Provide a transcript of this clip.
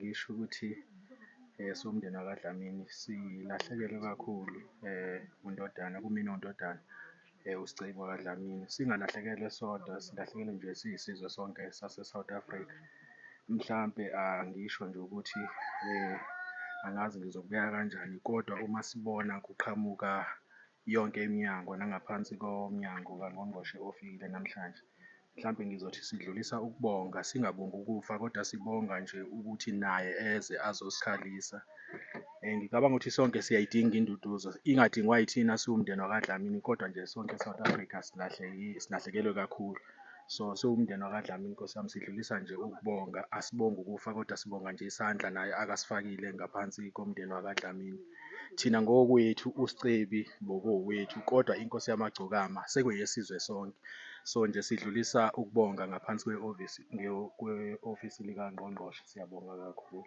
Angisho ukuthi siwumndeni wakaDlamini silahlekelwe kakhulu undodana, kumina owundodana uSicebi wakaDlamini. Singalahlekelwe sodwa, silahlekelwe nje siyisizwe sonke sase-South Africa. Mhlampe angisho nje ukuthi angazi ngizokubeka kanjani kodwa uma sibona kuqhamuka yonke iminyango nangaphansi komnyango kangqongqoshe ofikile namhlanje, mhlampe ngizothi sidlulisa ukubonga, singabongi ukufa kodwa sibonga nje ukuthi naye eze azosikhalisa. Ngicabanga ukuthi sonke siyayidinga induduzo, ingadingwa yithina siwumndeni wakaDlamini kodwa nje sonke e-South Africa silahlekelwe kakhulu. So, siwumndeni wakaDlamini Nkosi yami, sidlulisa nje ukubonga, asibongi ukufa kodwa sibonga nje isandla naye akasifakile ngaphansi komndeni wakaDlamini. Thina ngokwethu uSicebi bekuwowethu kodwa Inkosi Yamagcokama sekungeyesizwe sonke. So nje sidlulisa ukubonga ngaphansi kwe-ofisi likaNgqongqoshe. Siyabonga kakhulu.